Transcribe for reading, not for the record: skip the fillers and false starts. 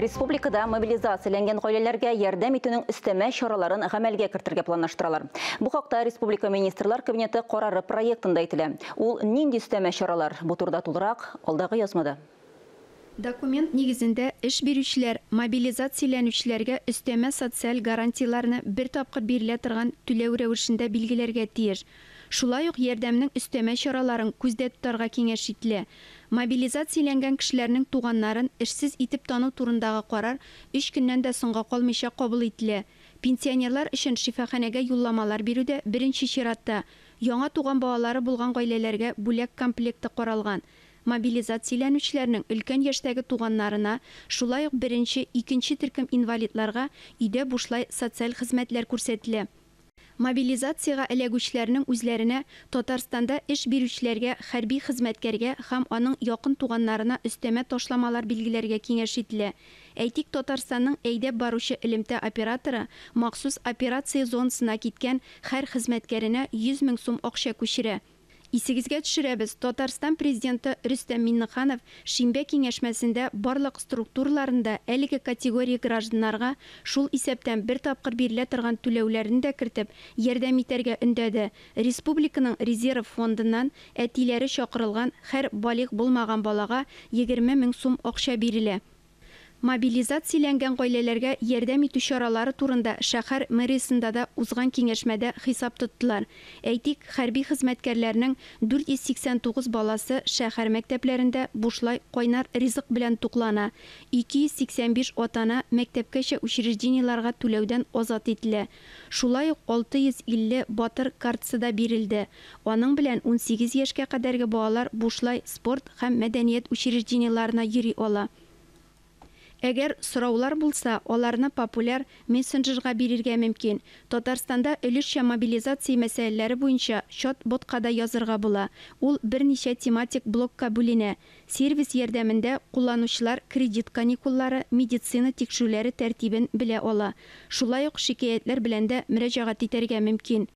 Республикада мобилизацияләнгән гаиләләргә ярдәм итүнең өстәмә чараларын гамәлгә кертергә планлаштыралар. Бу хакта Республика Министрлар Кабинеты карары проектында әйтелә. Ул нинди өстәмә чаралар? Бу турыда тулырак алдагы язмада. Документ нигезендә, эш бирүчеләр мобилизацияләнүчеләргә өстәмә социаль гарантияләрне бер тапкыр бирелә торган түләү рәвешендә билгеләргә тиеш. Шулай ук ярдәмнең өстәмә чараларын күздә тотарга киңәш ителә. Мобилизацияләнгән кешеләрнең туганнарын эшсез итеп тану турындагы карар өч көннән дә соңга калмыйча кабул ителә. Пенсионерлар өчен шифаханәгә юлламалар бирү дә беренче чиратта. Яңа туган балалары булган гаиләләргә бүләк комплекты каралган. Мобилизацияләнүчеләрнең өлкән яшьтәге туганнарына, шулай ук беренче, икенче төркем инвалидларга өйдә бушлай социаль хезмәтләр күрсәтелә. Мобилизациягә эләгүчеләрнең үзләренә Татарстанда эш бирүчеләргә хәрби хезмәткәргә һәм аның якын туганнарына өстәмә ташламалар билгеләргә киңәш ителә. Әйтик, Татарстанның әйдәп баручы элемтә операторы махсус операция зонасына киткән һәр хезмәткәренә 100 мең сум акча күчерә. Исегезгә төшерәбез, Татарстан Президенты Рөстәм Миңнеханов шимбә киңәшмәсендә барлык структураларны да әлеге категория гражданнарга, шул исәптән бер тапкыр бирелә торган түләүләрне дә кертеп, ярдәм итәргә өндәде. Республиканың резерв фондыннан әтиләре чакырылган һәр балигъ булмаган балага 20 мең сум акча бирелә. Мобилизацияләнгән гаиләләргә ярдәм итү чаралары турында шәһәр мэриясендә дә узган киңәшмәдә хисап тоттылар. Әйтик, хәрби хезмәткәрләрнең 489 баласы шәһәр мәктәпләрендә бушлай кайнар ризык белән туклана, 285 ата-ана мәктәпкәчә учреждениеләргә түләүдән азат ителә. Шулай ук 650 Батыр картасы да бирелде. Аның белән 18 яшькә кадәрге балалар бушлай спорт һәм мәдәният учреждениеләренә йөри ала. Әгәр сораулар булса, аларны популяр мессенджерга бирергә мөмкин. Татарстанда өлешчә мобилизация мәсьәләләре буенча чат-ботка да язырга була. Ул берничә тематик блокка бүленә. Сервис ярдәмендә кулланучылар кредит каникуллары, медицина тикшерүләре тәртибен белә ала. Шулай ук шикаятьләр белән дә мөрәҗәгать итәргә мөмкин.